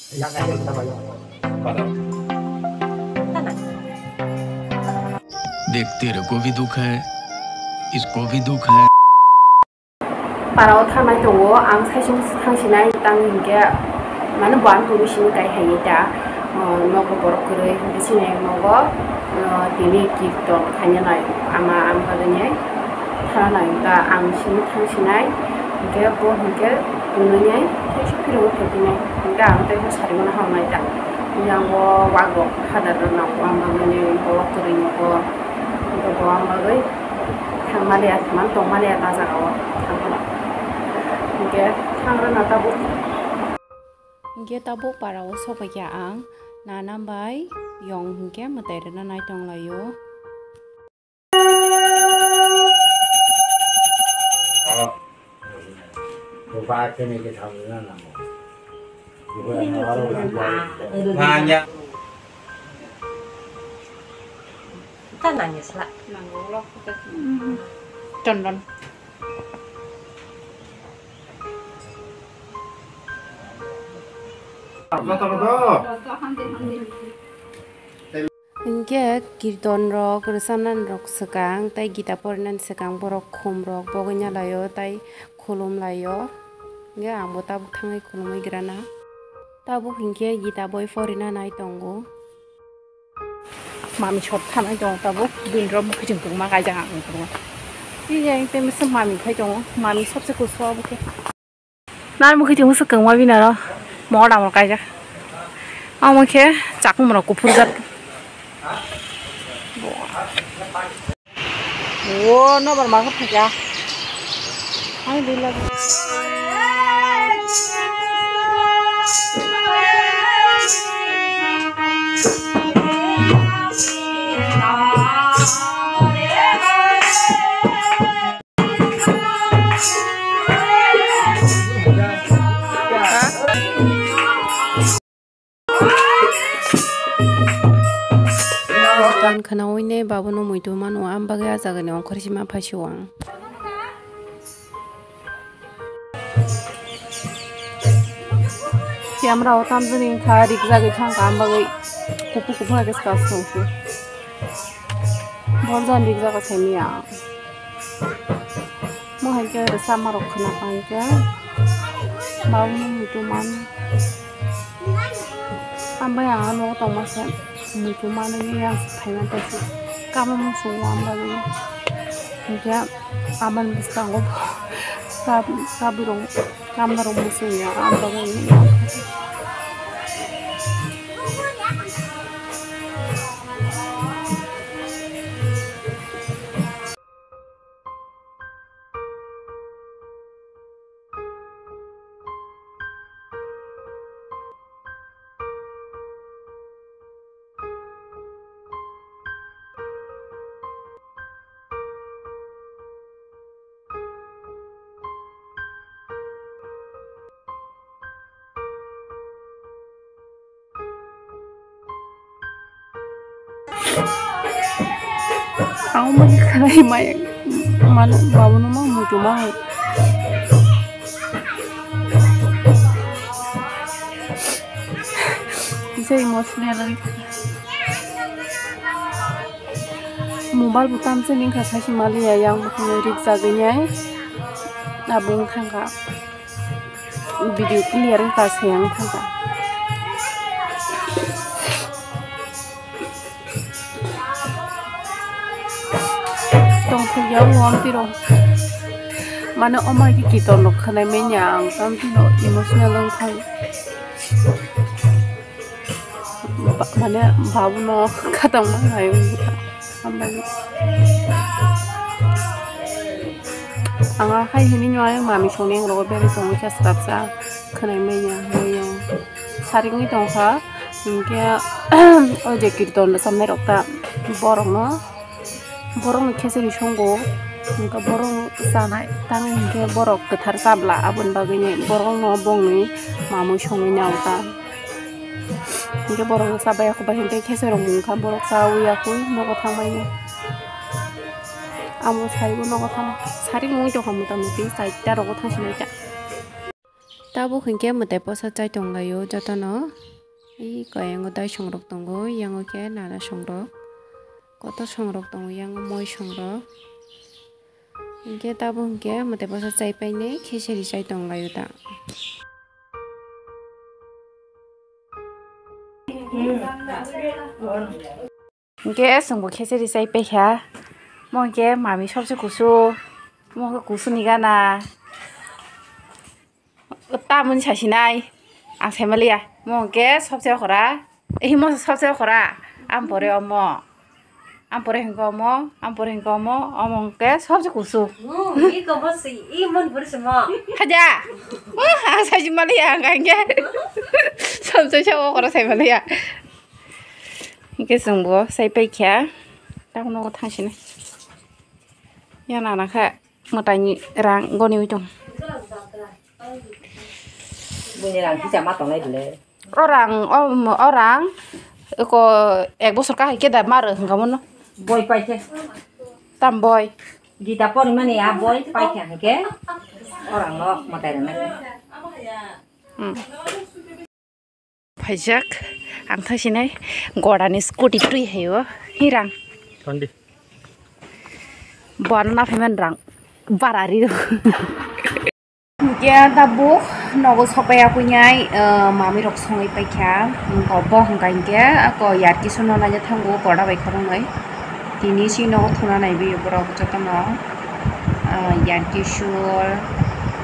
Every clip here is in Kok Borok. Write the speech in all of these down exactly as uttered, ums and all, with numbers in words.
देख, तेरे को भी दुख है, इसको भी दुख है। Para o thangnai tongo, ang saichung thangsinai tang hinkhe, mane bo ang tongwi simi kai hai ta, o, nogo borok kwrwi, hinkhe chini nogo, o, tini kirton khaina nai ama, ama bagwi nai thana nai ta ang simi thangsinai, hinkhe bo hinkhe tongnai nai, tei phirogwi phaiphinai, hinkhe ang tei bo sarimano hamnai ta, yang o wagrok hadar rok nango ama bagwi nai borok kwrwi nogo, hinkhe bo ama bagwi. Thangmani ya, man tongmani ya, ta jaga o thangmani. Hinkhe thangrwna tabuk. Hinkhe tabuk para o sokphaikha ang, nana bai yong hinkhe mwtai rwna nai tonglaio. Nanya. Chondon. Hinkhe kirton rok, rwchapnani rok swkang tei gita porinani swkang borok khum rok bogwina laio tei khulum laio. Hinkhe ang bo tabuk thangwi khulumwi grana. Tabuk hinkhe gita boi porina nai tongo. Mami sot thanai tongo tabuk, bini rok mwkhwtwng kwbangma kaijak ang tongo. Iya, tei misa mami khai tongo, mami sobse kusu abo khe. Nai mwkhwtwng misa kwbangma bini aro, mokol damol kaijak. Amo khe chakung rok kuphur jak. O nobar mago phaikha. Ai dila. Kan khwnaui ne babono muitu mano, am bagwi a jagani ongkhorchi ma phaisio ang. Camera o tamjani wngkha, rikjagwi thangkha, am bagwi kuphur kuphur hai khe swkang swkang se. Borjan rikjak saimanya. Mo hai khe rwchapma rok khwna pang khe. Babuni muitu man. Ambai ang nogo tongma se muitu manwi yang se phaima tei se kama muchungo ang bagwi. Hinkhe amani bwskango kabwi rok kamna rok muchungya ang bagwi. Ang mani khlai mai mano babono ma muitu ma. Kisa emotional. Mobile bo tamsa nini kha saisi maliya yang bo kheno rikjagwi nai abo wng thangkha. Video clear wngkha se wng thangkha. Tongthokya o wng tiro. Mane oma ki kiton rok khwnai manya ang tamtino emotional wng thang. Ba-, mane babuno khatang ma hai wng kha. Hambai. Ang a hai hini nw ayang mami songni ang rogo beri tongo khe swrapsa khwnai manya mui ang sarik wngwi tongkha hinkhe o je kirton rwchapnai rok ta borokno borokno khesari songo hinkhe borok chanai tang hinkhe borok kwthar chabla aboni bagwini borokno bongni mamui songwi nao ta. Hinkhe borok rok chabai ya khe bai hinkhe kheserok mung kha borok chaui ya khe nogo thangbai no. Amo sarigo nogo thang sarik mui tongkha mota moti chaita rogo thangsinai ta. Tabuk hinkhe mwtai posa chai tonglaio jotono. Ei koyango dai songrok tongo, yango khe nana songrok, kotor songrok tongo, yango moi songrok. Hinkhe tabuk hinkhe mwtai posa chai painai kheseri chai tonglaio ta. Hinkhe chwngbo kheseri chai paikha. Mo hinkhe mami sobse kusu. Mo hinkhe kusu ni gana. Tamoni sasinai. Ang saimaliya. Mo hinkhe sobse khora. Ehi mo sobse khora. Am pore omo. Am pore hinkhe omo. Am pore hinkhe omo. Omo hinkhe sobse kusu. Haja. Ang saisi maliya ang hinkhe. Sobse khora saimaliya. Hinkhe chwngbo sai paikha. Tabuk nogo thangsinai. Yana nakha mwtaini rang goniwi tong. Buini rang kisa ma tongnai bwle. O rang, o, o rang, eko ek bosor kahai khe da maro hwnkha mono. Boi paikhe. Tam boi. Gita porimani a boi paikhe hwnkhe. O rangno mwtai rwnai. Hmm. Phaijak, ang thangsinai gorani scooty twi haio, hirang. Thandi. Buano naphaiman rang, barari. Hinkhe tabuk nogo sopai apuinai, eh, mami rok songwi paikha, bo hwnkha hinkhe ako yarki suno naina thango gorda bai khoroknwi. Tini si nogo thuna naibi borok jotono, ah, yarki sur,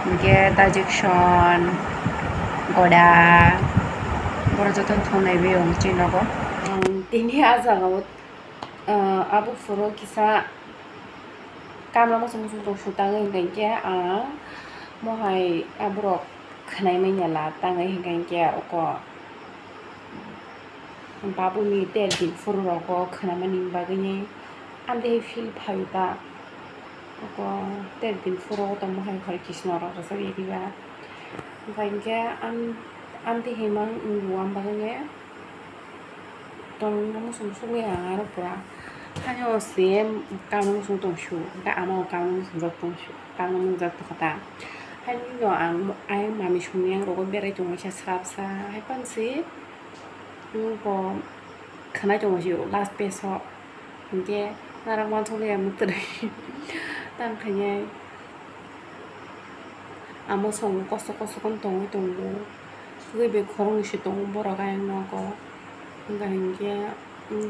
hinkhe tajection, goda, borok jotono thung naibi o chini nogo. Ang tini ah jagao, ah, abo phuru kisa kamla muchung muchung tong su tangwi hinkhe ang mohai aborok khwnai manya la tangwi hinkhe oko. Babuni ter din phuru rogo khwnamani bagwi ani feel phaio ta. Oko ter din phuru tongma hai hor kisno rok rwchapya diba. Hinkhe ang, ang tei himang wng buam bagwi tongma muchung sugwi ang aro pura. Haino se kamla muchung tong su, hinkhe ama o kamla muchungjak tong su, kamla mungjak tongkha ta. Haino ang ayang mami songni yang rogo berai tongwi sa srapsa hai pansi. Bo khwnai tongo sio last page o. Hinkhe narwk mansukliya mwtwrwi tang khainai. Amo song kosto kosto kheno tongwi tongo. Tei bai khoroknwi se tongo borok ayang nogo. Wngkha hinkhe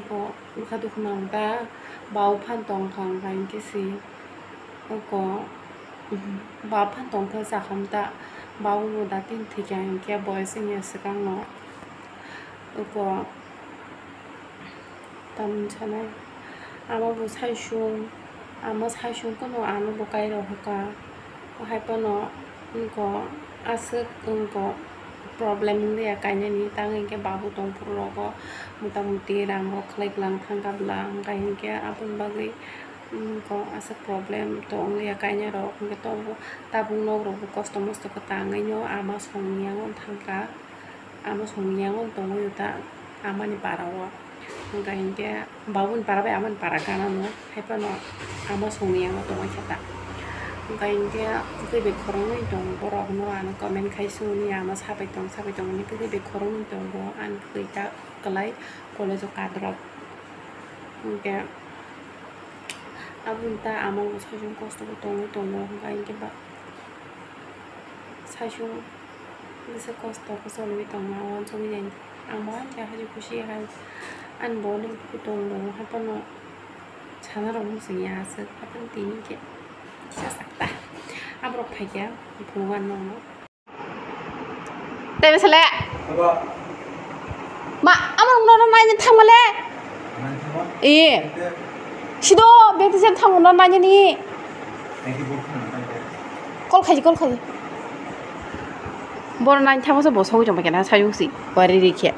bo bwkha dukhu nang ta bau phan tongkha wngkha hinkhe se. Oko, mhm, ba phan tongkha sakhamta, ba ulo da tin thikya hinkhe boys wngya swkangno. Oko, tamni sanai, ama bo saisung, ama saisung kheno ano bo kairok hoka. Hai phano wngkha aswk wngkha problem wngya kainani, tang hinkhe babu tongphuru rogo mota moti rang rok khlai glang thangkha bwla, wngkha hinkhe aboni bagwi. Wngkha aswk problem to wngya kainai rok, hinkhe to tabuk nok rok bo kosto mosto khe tangwi no ama songni yango thangkha, ama songni yango tongwi ta amani para o, wngkha hinkhe babuni para bai amani para gana no, hai phano ama songni yango tongwi khe ta, wngkha hinkhe tei bai khoroknwi tongo borok no ano comment khai sini ama sabai tong sabai tong hinwi tei bai khoroknwi tongo ani kwrwi ta kwlai college o kadrok. Hinkhe aboni ta ama bo saisung kosto bo tongwi tongo, hinkhe ba saisung bwswk kosto khe choliwi tongma uansukya ang bo haikhe haji khusi hai ani bo nugwi tongo, hai phano sana rok muchungya aswk, hai phano tini khe kisa sakta aborok phaikha phunukgo ano. Tei bwsale. Ma, amrok nono naina thangmale. Ee. Sido, beti jen thango nono naina ni. Call khaidi, call khaidi. Bono naina thangma se bo sogwi tongbaikha na, sayung si. Wari rikhe.